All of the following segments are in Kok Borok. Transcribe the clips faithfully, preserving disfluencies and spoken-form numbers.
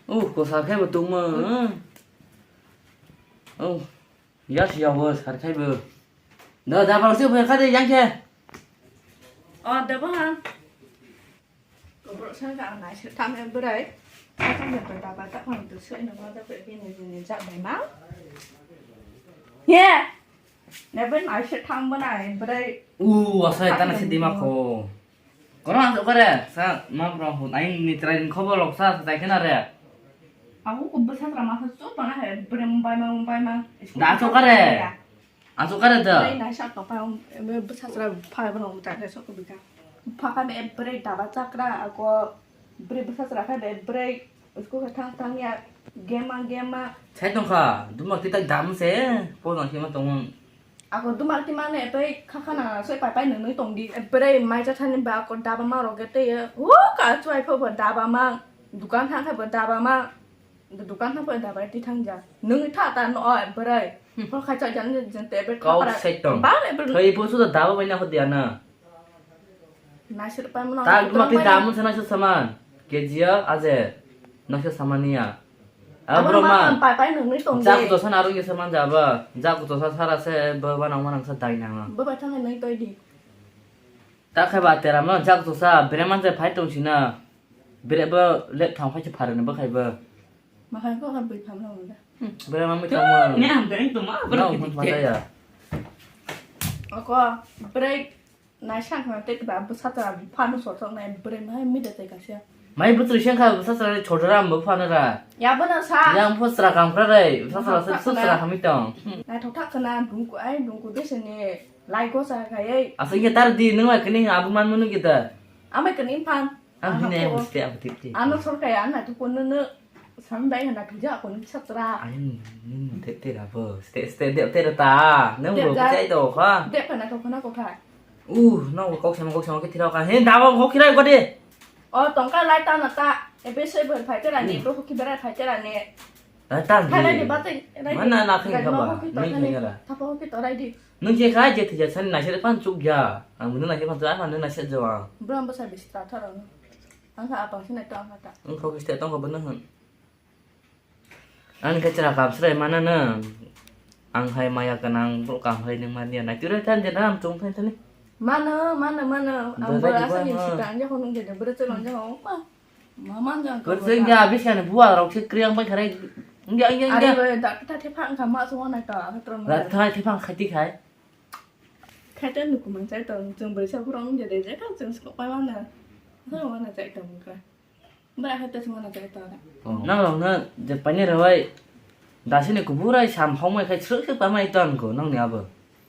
Oh, ko sar khai bo tungma. Oh, ya si ya bo sar khai bo. Da, da, bang si bo kha de yang khe. Oh, da, bang. Ko bro sa ka nai se tam em brai. Sa tam em brai, da, ba, ta, bang, tu, se, no, da, bini, bini, ja, bai, ma. Ye. Neben ai se thang bo nai brai. U, asai tana se dima ko. Koro ang kare sa ma bro hu ai ni trai ni khobo lok sa sa kena re. Aku ko bwsakra ma sa chu bana he brem bai ma bai ma. Da chu kare. Achu kare da. Brai nai sa to pa bwsakra pha bro ta so ko bika. Pha ka me brai da ba chakra ako brai bwsakra ka me brai. School khe thang thang ya, gema gema. Sai tongkha, duma kita dam se, podang sima tongmung. Ako duma tima ne epai khakha na soi pai pai nunui tongdi. Epai mai cha thani ba ako daba ma roge te ye. Hu ka chuai pho bo daba ma. Dukan thang kha bo daba ma. Dukan thang pho daba ti thang ja. Nung tha ta no epai. Pho kha cha jan jan te epai. Kau khapara. Sai tong. Ba epai. Thai pho su da daba bai na ho dia na. Naisir pai mano. Tak duma ti damun sana sa saman. Kejia aje. Nasa samania. Abo bro ma. Pai pai nung ni tong. Jak to sana arung saman jaba. Jak to sa sara se ba ba nang manang sa dai nang. Ba ba thang nai toi di. Tak khai ba tera ma jak to sa breman je phai tong sina. Bre ba lep thang phai se phare ne ba khai ba. Ma khai ko ka bui pham na da. Breman mi thang ma. Ne am dai to ma. Bro ki ya. Ako break. Naisang khna tei ba bwsa chwra phano sochok nai bwrwi mai mide tei kaisa. Mai bwtwi seng kha bwsa chwra chhodra am phano ra. Ya bono sa. Yang pho chwra kam khra rei bwsa chwra se suk chwra hamwi tong. Naithok thak khna dungku ai dungku de sini lai go sa khai ai. Aswk khe tar di nwng lai kini abu man munu kita. Amai kini phan. Ang hini ang musti abu tip tip. Ano sorkai ang naithok nunu. Sambai hana kija akon kisa tra. Ayang nini tete rabo. Ste ste de te ta. Nang bo kisa ito kha. De kana to kana ko kha. Uh, nang bo kok sama kok sama ke thira ka. He da bo kok kira ko de. O tongka lai ta na ta. Ebe se ber phai tera ni bro ki bera phai tera ni. Lai ta ni. Mana na khin ka ba. Ni khin ka la. Thapa ki to rai di. Nung je kha je thija san na se pan chuk ya. Ang nung na se pan chuk a nung na se jo. Bro ang bo sa bistra thara. Ang kha apang sina to ang kha ta. Ang kok kisa tong ko bo nung. Ang khe chwra kap srai mano no. Ang hai maya gwnang bwrw kaham hai nung manya. Nai twi rw thani je dam chung thani thani. Mano, mano, mano. Ang bwrw aswk ni sikang je khonung je bwrw cholong je hong ma. Ma man jang ko. Bwrw jeng ja biskani buwa rok se kriang bai kharai. Ngi ngi ngi. Are bwrw da ta the phang kha ma suwa nai ta. Ra ta the phang khati khai. Khai ta nuku man chai tong chung bwrw sa bwrw ngi je de je ka chung skok pai mano. Sa wana chai tong ka. Bra hai ta sima na chai ta. Nang rok no je pani rwai dasini kubur ai sam hongmai khai srwk srwk pamai ton ko nang ni abo.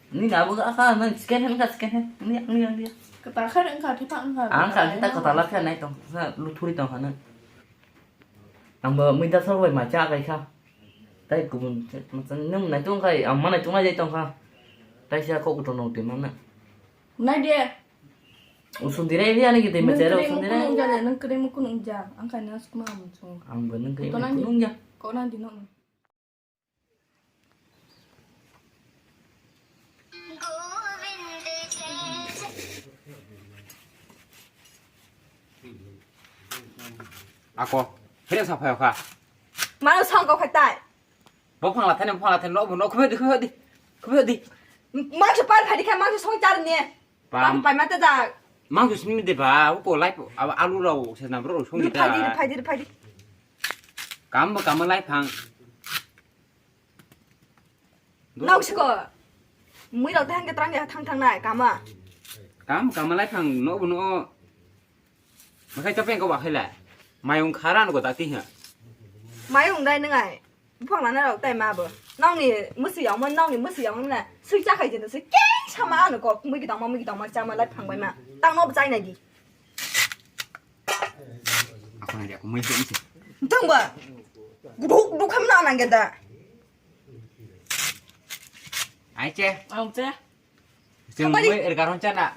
Ni abo ga kha nang second hand ka second hand. Ni ni ni. Ka ta kha ang kha thai pa ang kha. Ang kha ta ka ta la kha nai tong sa lu thuri tong kha na. Ang bo mui da sor bai ma cha kai kha. Tai kubun nang nai tong khai ang ma nai tong nai tong kha. Tai sa ko ku tong nong te ma na. Nai de. Usun dirai dia ni kita mencari usun dirai. Nang kering mukun unja, ang kanya sukma muncung. Ang beneng kering mukun unja. Kok nang di nok. Ako, hene sa phayo kha. Mano song kok khatai. Bo phangla thani, phangla thani, no bo no khumedi, khumedi, khumedi. Mangso pan phadi kha, mangso song char ne. Pam. Pam pai mata da. Mangso simi de ba, upo lai po, alu rau se na bro song da. Phadi, phadi, phadi. Kam ba kam lai phang. Nau siko. Mui rau tang ke trang ya thang thang nai kama. Kam kam lai phang no bo no. Makai chapeng ko ba khaila. Mayung khara no ko ta ti ha. Mayung dai ngai. Buphang lana rok tai ma bo. Nokni mwswi yongmani, nokni mwswi yongmani na. Swi chakhai jeno swi keng sama ano kok mui kitang ma, mui kitang ma chama lai phang bai ma. Tang no bwchai nai di. Ako nai di, ako mui se, mui se. Tang ba. Guduk duk kham na nang geda. Ai che. Ang che. Sing mui er karon chana.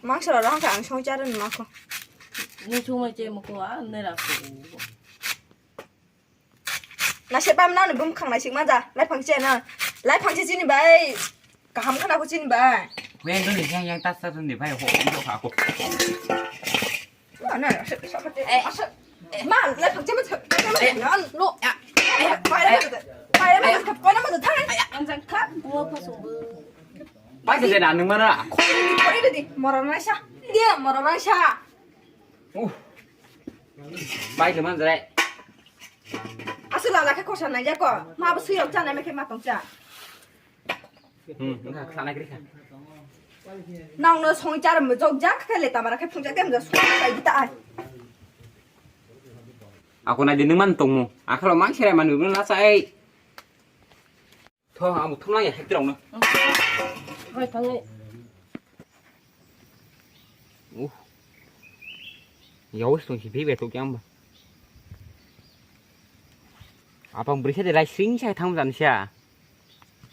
Mangsa rok ang song chara ni mako. Ni chumai che mako a ne ra ko. Naisik pam nani bumkhang naisik manja, laiphang se na. Laiphang se chini bai. Kaham khana ko chini bai. Wen doni yang yang tas tas doni bai ho ho ha ko. Na, na, naisik, naisik, naisik. Ma, laiphang se manja. Aya. Ano, no. Aya. Aya. Paira mo, paira mo, paira mo, thang. Ang jang kha, gua pa sungbu. Bai se na nung mana. Khori di, khori di, morok nai sa. Dia, morok nai sa. Uh. Bai se man jai. Asu lala khe khosa nai jako. Ma bo suyok cha nai me khe ma tong cha. Hmm, wngkha, khana giri kha. Nang no song char mo jok jak khe le tamara khe phung jak khe mo song kai di ta ai. Ako nai di nung man tong mo. Akhalo mang serai man nung na sai. Tho, amo thumlang ya hekti rong no. Bai thangai. Uh. Yawis tong si bibe to kyang ba. Apang beri sa de lai sing sa thang jan sa.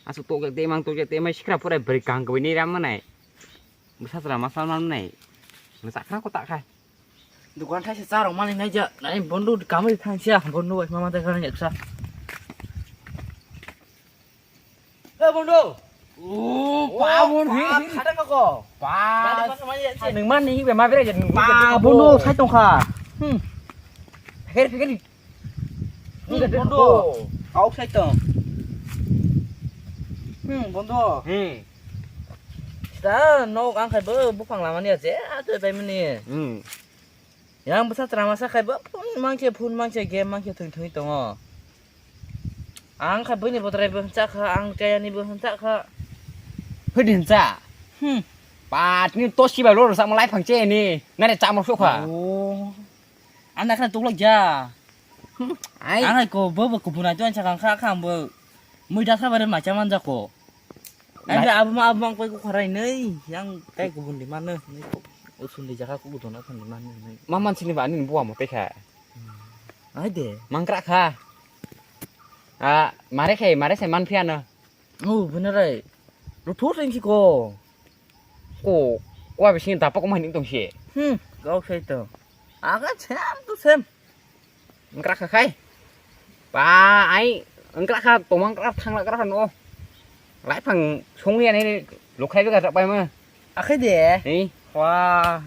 Asu to de mang to de mai sikra pura beri kang ko ni ram nai. Bwsa chwla ma salman nai. Bwsa khra ko ta khai. Dukan thaisa cha rok mani nai ja. Nai bondu kamari thang sia. Bondu bai mama ta garang eksa. Hey bondu. Oh, pa bon hi. Khata ko ko. Pa. Nang man ni be ma bere je. Pa bondu sai tong kha. Hmm. Her fikir. Hmm, bondu. Kau sai tong. Hmm, bondu. Hmm. Da nok ang khai bo buphang lama ni je a to bai mani. Hmm. Yang bwsa chwla masa khai bo phone mangse phone mangse game mangse thwng thwngwi tongo. Ang khai bini botrai bo cha kha ang chayani bo cha kha. Hwdin cha. Hmm. Patni to sibai lo sa malai phang che ni. Nare cha mo sokha. Oh. Ang da khna tuklok ja. Ai. Ang hai ko bo bo kubuna to ang chakang kha kha ang bo. Mui da kha bare ma cha man ja ko. Ai be abo ma abo ma ang koi ko kharai nei. Yang kai kubun di mano. Nei ko. Usun di jaga kubun na kan di mano nei. Ma man sini ba ani buwa mo te kha. Ai de. Mangkra kha. A mare khai mare sai man phiya no. Oh, benerai. Luthur ring si ko. Ko, ko abi sini dapak ko mani tong si. Hmm, kau sai to. Aga sem tu sem. Engkrak kha khai. Pa, ai, engkrak kha, tomang krak thang krak kha no. Lai phang song ya ni lukhai be ka pai ma. Akhai de. Ni. Wah.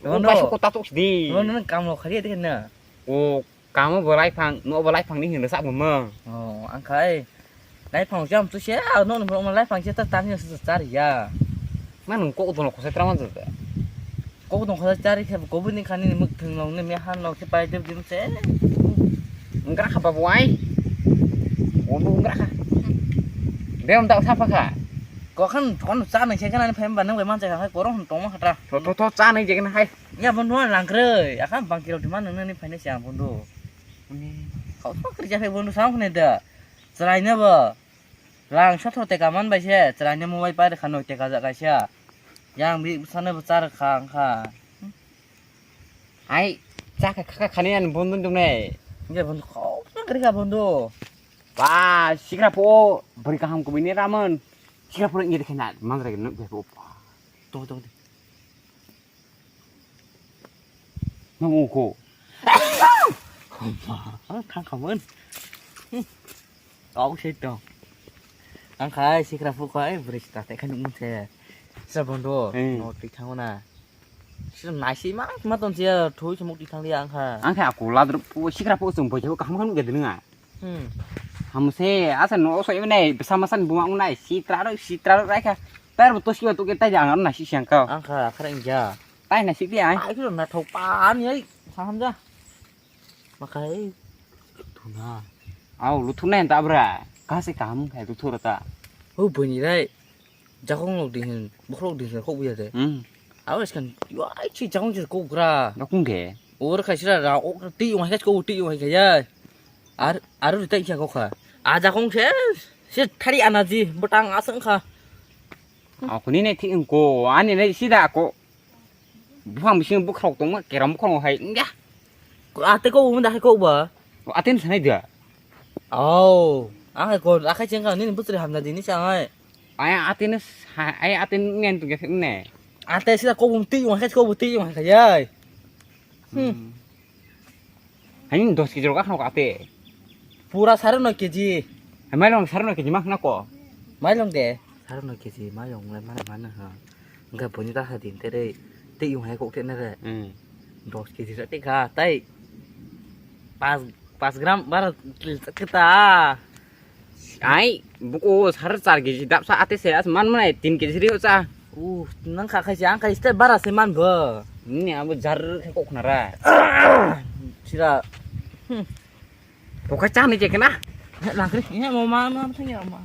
Ko Bondo. Bai ko tatuk si di. Bondo nang kam lo khari de na. O kamo bo lai phang, no bo lai phang ni hinda sa bo mo. Oh, ang khai. Lai phang jam tu se, ah, no, no, lai phang se ta tani se char ya. Ma nung ko dono ko se traman se. Ko dono ko se char ke ko bini khani ni muk thung long ni me han long se pai de dim se. Ngra kha ba bo ai. O nung ngra kha. Be um da sa pha kha. Ko khan kon cha nang se kana ni phem ba nang bai man cha kha ko rong tong ma kha ta. To to to cha nang je kana hai. Ya bondo langkroi, akha bangkirok dima nang nani phainai se ang bondo. Kau sma kri japhai bondo sam khne da. Chwraino bo. Rang sotro teka man bai se, chwraino mobile pai rwkha noi teka jak kaisa. Yang bi bwsano bo cha rwkha wngkha. Ai, cha kha kha khani an bondo dungnai. Nge bondo kau sma kri kha bondo. Ba, sikra po bwrwi kaham kubui ni ramon. Sikra po ngi de khena manjra ge nuk be po. To to. Nang uko. Thang khamun. Kau se to. Ang khai sikra fu khai bris ta te khai nung se. Sa bondo. Hmm. No ti thang na. Sira naisi ma ma ton sia thui se muk ti thang dia ang kha. Ang khai aku ladru pu sikra pu sung boi kaham kaham ge ding a. Hmm. Hamse asa no so ibne bisa masan buma unai sitra ro sitra ro raikha. Tar bo toski ba tuke tai jang na si siang kau. Ang kha khara ingja. Tai na si dia ai. Ai kilo na thau pan yai saham ja. Makai. Tuna. Au luthuna ta bra. Kasi kaham khai luthura ta. Ho bini rai. Jakong lok ding hin, bokhorok ding hin khok buya de. Hmm. Abo skang, yo ai chi jakong chi kok gra. Jakong ge. Or khai sira ra, ok ti yung hai ko ti yung hai ya. Ar, aru tai cha kok kha. A jakong se, se thari anaji, botang asang kha. Ako ni ne thi ko, ani ne sida ko. Buphang bising bwkhrok tongma, keram bwkhrok hai wngya. Ate kok bo da hai kok ba? Ate ni sanai da. Oh, ang hai kok akhai chengkha nini bwtri hamna dini changai. Ai ate ni sa-, ai ate ni ngen tu gese ne. Ate sida kok bo ti yung hai kok bo ti yung hai yai. Hmm. Hain dos kg rok akhno kate. Pura sare noi kg. Hai mailong sare noi kg mak nako. Mailong de. Sare noi kg mailong lai mana mana ha. Enggak bunyi ta hadin tere. Te yung hai kok te nere. Hmm. Dos kg sa te kha tai. Pas Pas gram bara kita. Ai, buku sar char kg dapsa ate se as man manai tin kg rio cha. Uh, nang kha khai se ang khai ste bara se man bo. Ni abo jar khe kok khna ra. Sira. Hmm. Pokai cha ni je kena. Langkri, ini mau ma ma thang ya ma.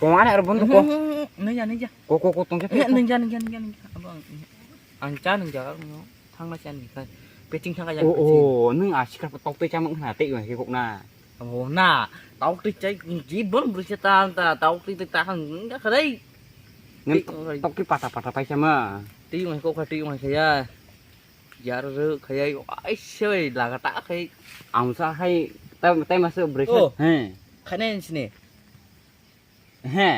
Ko ane ar bon ko. Nang ja nang ja. Ko ko ko tong ke. Nang ja nang ja nang ja nang ja. Abang. Ang cha nang ja. Thangna chan ni kha. Peting thangna chan. Oh, oh, nung a sikar tok tei chamang khna tei wan ke kok na. Oh, na. Tok tei chai ji bon bru se ta ta tok tei ta hang ga kharai. Ngan tok tei pata pata pai sama. Tei wan kok kha tei wan kha ya. Yar ru khayai ai se laga ta khai. Ang sa hai tai tai masa bru se. Oh. He. Khane sini. He.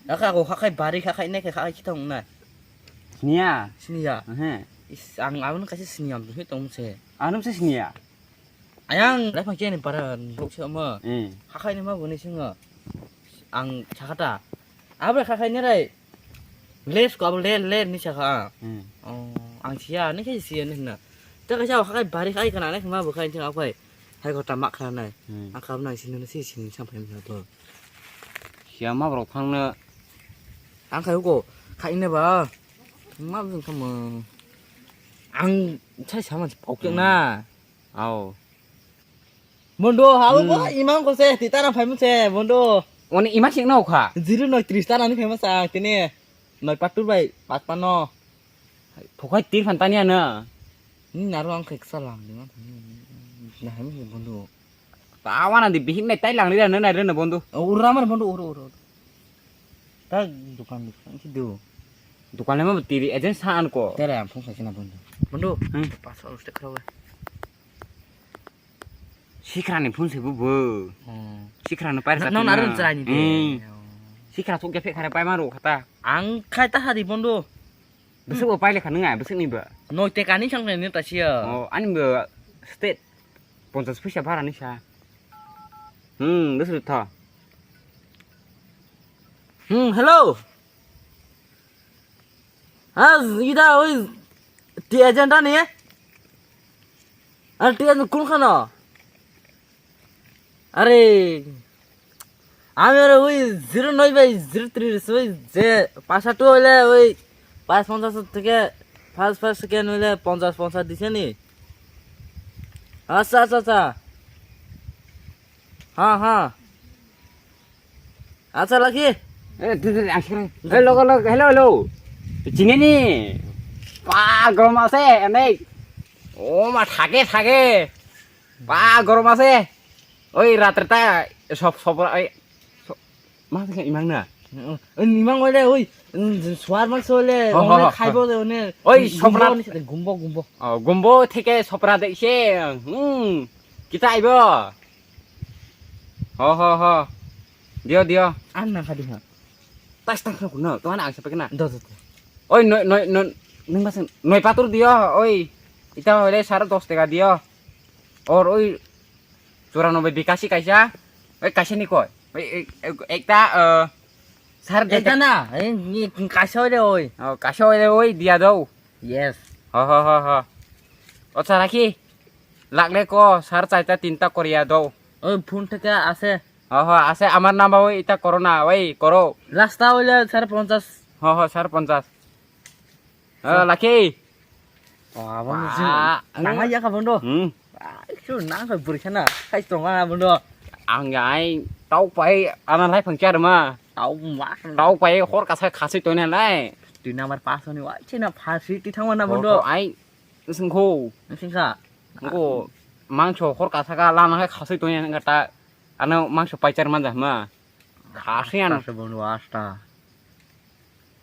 Aka ko khakai bari khakai ne khakai khitong na. Siniya. Siniya. He. Is ang abun kaisa siniya am dui tong se. Anum se siniya. Ayang lai phang cheni para rok se mo. Hmm. Khakai ne ma buni singo. Ang chakata. Abre khakai ne rai. Les ko abo le le ni saka. Hmm. Oh, ang siya ne kaisa siya ne na. Ta kaisa khakai bari khakai kana ne ma bo khai chang apai. Hai ko ta mak khana nai. Hmm. Ang kam nai sini ne si sini sam phai ma bo. Siya ma borok thangna. Ang khai ko khai ne ba. Ma bung kam. Ang chai sama pok na. Ao. Bondo habo bo imang ko se titara phai mu se bondo. Oni imang sing no kha. Zero noi tris tara ni phai ma sa tini. Noi patur bai pat pano. Phokai tir phan tani ana. Ni naro ang khai ksa lang di ma. Na hai mi bondo. Tawana di bihik nai tai lang ri na nai rena bondo. Ura mar bondo ura ura. Ta dukan dukan ki do. Dukan ma tiri agent sa an ko. Tere am phung sa kina bondo. Bondo. Hmm. Pas ol stek khawa. Sikrani phone se bubu. Hmm. Sikrani pair. No, no, narun chrai ni de. Hmm. Sikra thok ya phe khare pai ma ro khata. Ang khai ta hari bondo. Bese bo pai le kha nung ai, bese ni ba. Noi te kani sang ni ta sia. Oh, ani ba state ponchas puisa bara ni sa. Hmm, bese tha. Hmm, hello. Az ida oi ti agent ani. Ar ti agent kun khano. Are, আমি আর ওই জিরো নয় ভাই, জিরো ত্রিশ ওই যে পাঁচশো টো হইলে ওই পাঁচ পঞ্চাশ থেকে পাঁচ পাঁচ সেকেন্ড হইলে পঞ্চাশ পঞ্চাশ দিছে নি? আচ্ছা আচ্ছা আচ্ছা। হ্যাঁ হ্যাঁ। আচ্ছা লাকি। এ, তুই, তুই, আসলে, এ, লগো, লগো, hello, hello। চিনে নি? পা, গরম আছে, এনেই। ও মা, থাকে, থাকে। পা, গরম আছে। ওই রাত্রে তা সব, সব, ওই, সব, মা, থেকে ইমাং না। ওই নিমাং ওইলে, ওই, উম, সোয়ার মাংস ওইলে, হো, হো, ওনে হো, খাইবো হো। দে, ওনে ওই গুম্বো সপরা- ওনে সাথে গুম্বো, গুম্বো। ও, গুম্বো থেকে সপরা দেখছে। হুম, কিতা আইবো? Ho, ho, ho. Dio, dio. Ang nang kha di ha. Tas tang kha kuno, to ang sa pekna. Do, do, do. Oi, noi, noi, noi, nung masang, noi patur dio, oi. Ita hoile sare dos teka dio. Or, oi, churanobe bikasi kaisa. Oi, kaisa ni koi. Oi, ek-, ek-, ekta, eh, sare de Ekta na, eh, ni kaisa hoile oi. Oh, kaisa hoile oi, dia do. Yes. Ho, ho, ho, ho. Acha, rakhi. Lagle ko, sar chaita tinta koriya do. Oi, phone theke ase. Ho, ho, ase, amar namba oi, ita korona, oi, koro. Rasta oile sare ponchas. Ho, ho, sare ponchas. Eh, lakhi. Wah, abang Wah, jin. Tama ya ka bondo. Hmm. Wah, itu nang ka burkhana. Kai tonga bondo. Ang ya ai, tau pai, ana lai phang char ma. Tau ma. Tau pai, hor kasa khasi toina lai. Tui number pass ni wa, chena phasi ti thangma na bondo. Ai, sengkho. Sengkha. Ngo mangso hor kasa ka lama hai khasi toina nang ta. Ano mangso paichar manja ma. Khasi ano. Khasi bondo asta.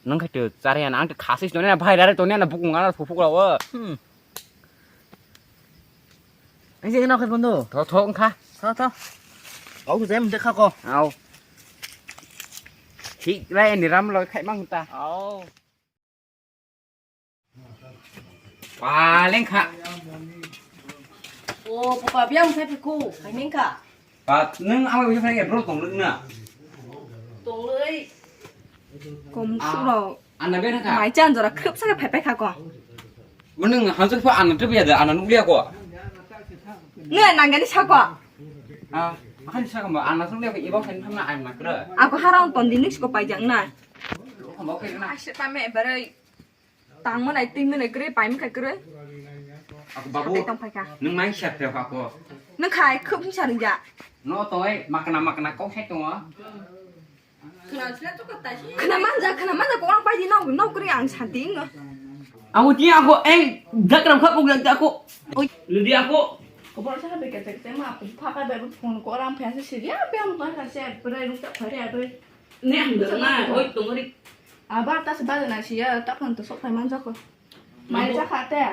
Nang khai to chari ano ang to khasi toina bhai dare toina na bukung ano phupuk lawo. Hmm. Ang sing no khai bondo. Tho tho ang kha. Tho tho. Au jem dekha ko. Au. Thik lai ni ram loi khai mang ta. Au. Paleng kha. O papa biang sai phi ku, khai ning kha. Ba nung ama bisa phai bro tong lung na. Tong lei. Kom suro. Ana be na kha. Mai chan jora khrip sa phai phai kha ko. Mung hang sa pha ana tu bia da ana nung lia ko. Nung nangani sako. Ah, akhani sako mo, ang nasong le ibo khen thamna ang nakra. Ako harang ton di nung siko paijak na. Mo khen na. Aise tame ebarai. Tang manai, twi manai kwrwi, pai mankha kwrwi. Ako babu, satai tong phaikha. Nung mai siya phai ako. Nung khai khub himsa ringya. No toi, makna makna kok sai tongo. Khna manja, khna manja, kok ang pai di no, no kwrwi ang santi no. Ako ti ako, eh, dakram kha kok ako. Oi, ludi ako. Kobor sa be kete kete ma, phaka be phone ko ram phe se siri, ape am ka se, pura rung ta phare ape. Ne ang dong na, oi tongori. Aba ta se bade na siya, ta phone to sok phai man jako. Mai ja kha te.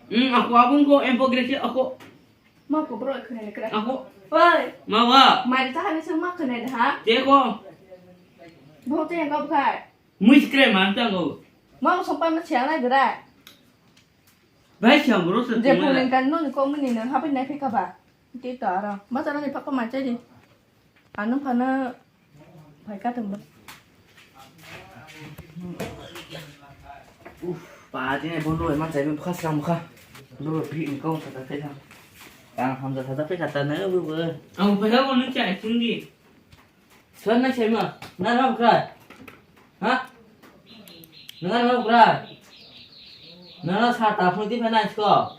Hmm, ako abung ko, em po gresi ako. Ma ko bro khne ne kra. Ako. Oi. Ma wa. Mai ja kha ne se ma khne ha. Te ko. Bo te ko khai. Mui skre man ta ko. Ma so pa ma siya na gra. Bai siya bro se. Je phone kan no ko muni na ha pai na phika ba. Tei to aro. Bacha rani phakpa manchai di. Ano phano phaika tongbo. Uff, pa tini bondo bai manchai bai bwkha slam bwkha. Bondo bi ni kong thata phai thang. Ang hamja thata phai thata na bu bu. Ang phaika bo nung chai sing di. Swan na chai ma. Na ram ka. Ha? Nang ano bra. Nang sa ta phone ti phai nai sko.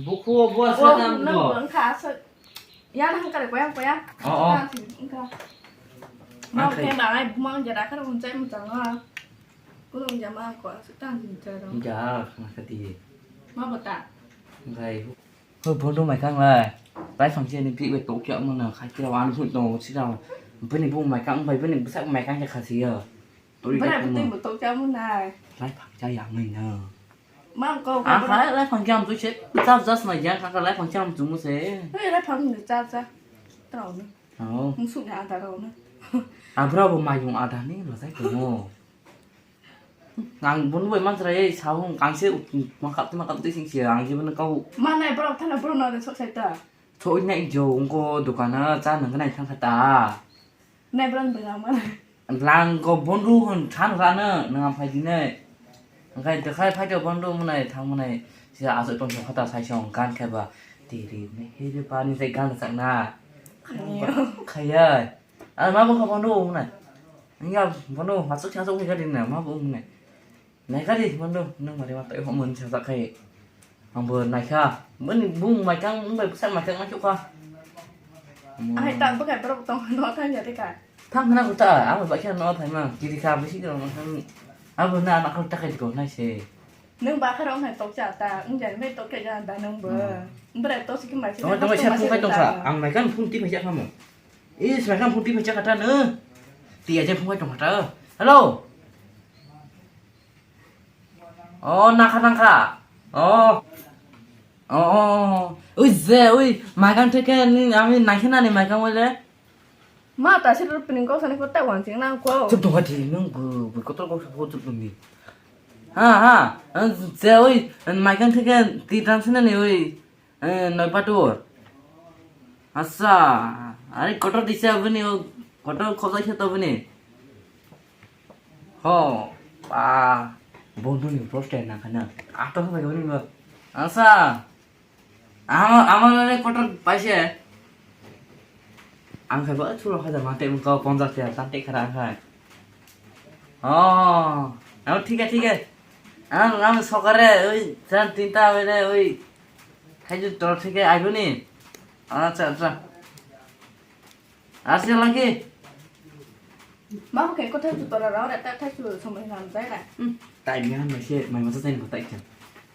Bukhu bo sa nam ko. Nang kha sa. Ya nang kare koyang koyang. Oh, oh. Nang si nang kha. Nang khe ba ai bumang jara kar un chai mu chang a. Ku nang jama ko sa tang si chai ro. Ja, nang kha ti. Ma bata. Ngai. Hoi, bondo mai kang lai. Lai phang chini big bag tok kya mano khai kira wan hut no sira. Bini bung mai kang bai bini bwsak mai kang kha si ya. Tori bra ka butui mo. Bo tok kya mo nai. Lai phang cha yang ngai na. Mang ko. Ah, khai lai phang kya mo tu che. Cha cha ma yang ka lai phang kya mo tu mo se. Hoi lai phang ni cha cha. Tao na. Oh. Mung su na ada rao na. Abra bo mai yung ada ni lo sai ko mo. Ang bono bai manchra ei sao ang se makap twi makap twi sing se ang jibon kau. Manai borok thana borok no sok sai ta. Thoi nai jo ungko dukana cha nang nai thang kha ta. Nai borok bai nang manai. Lang ko bondu hon than rana nang phai dinai. Angkai dekhai phai do bondu munai thang munai se asok tong kha ta sai song kan kha ba. Tiri me hiri pani sai gan sak na. Khaya. Ano ma bo kha bondo wng nai. Wngya bondo masuk siya sok kha din na ma bo wng nai. Nai kha di bondo nang mari ma toi homon siya sak khai. Ang bo nai kha. Bini bung mai kang bung bai bwsak mai kang ma chuk kha. Ai ta bo kai borok tong no thang ya de ka. Thang na ko ta ang bai kha no thai ma kiri kha bisi ko no thang. Ang bo na na kha ta kai ko nai se. Nung ba kha rong hai tok cha ta wng jan me tok khe jan da nung bo. Bwrai to sikhe mai se. Tong tong se phung kai tong kha. Ang mai kan phung ti phai cha kha mo. Is mai kan phung ti phai cha kha ta no. Ti ya je phung kai tong kha ta. Hello. Oh, na kha nang kha. Oh. Oh, oh, oh. Ui je, ui mai kan theke ni ami nai khe na ni mai kan wale. Ma ta sir pining kok sani ko ta wan sing nang ko. Chup dong hati nung bu bu kotor kok bu chup dong ni. Ha ha. Ang je oi mai kang theke ti dan sene ni oi. Eh noi patur. Asa. Are kotor dise abuni o kotor khojai khe to buni. Ho. Pa. Bondu ni poster na kana. Ato sa buni ba. Asa. Ama, ama nane kotor paise. Ang khai ba chulo hajar mate mung kau ponchas hajar tante khara ang khai. Oh, ang thik hai, thik hai. Ang, ang sokare oi jan tinta bele oi. Khai ju tor thik hai aibuni. Acha, acha. Asya lagi. Ma bo khe kothai tu tora rao re ta thai tu somoi nam jai ra. Hmm. Tai mi han mai se mai masa tai ko tai khe.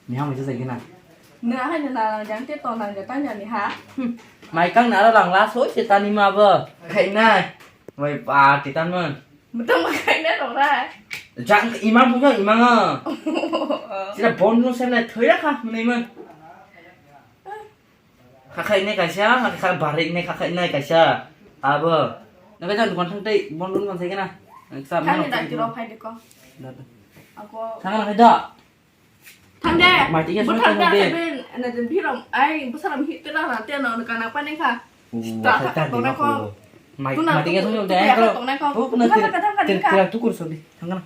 Mi han mai se jai na. Na hai na na jang te to na ja ta ja ni ha. Hmm. Mai kang na lang la so se tani ma bo. Khai nai. Mai pa ti tan man. Mutam khai na ro ra. Jang imang bu jang imang a. Sira bon no se na thoi ra kha mnai man. Khakhai ne kaisa, kha barik ne khakhai nai kaisa. Abo. Nakai jang dukan thang tei bon run man sai kena. Sa Thang mana ni dak tiro phai de ko. Dak. Ako. Thang na khai da. Thang de. Mati ya Bu semua thang thang de de. Bin na den birom ai bu saram hi tera na te no kana pa ne kha. Uh, Ta khai ta ta di tong na ma ko. ko. Mai Tuna mati ya tu- semua tu de. ya Kalau tong na ko. Oh, kena Bukan tidak. Thang thang Tidak kan. Tidak tukur sodi. Thang na.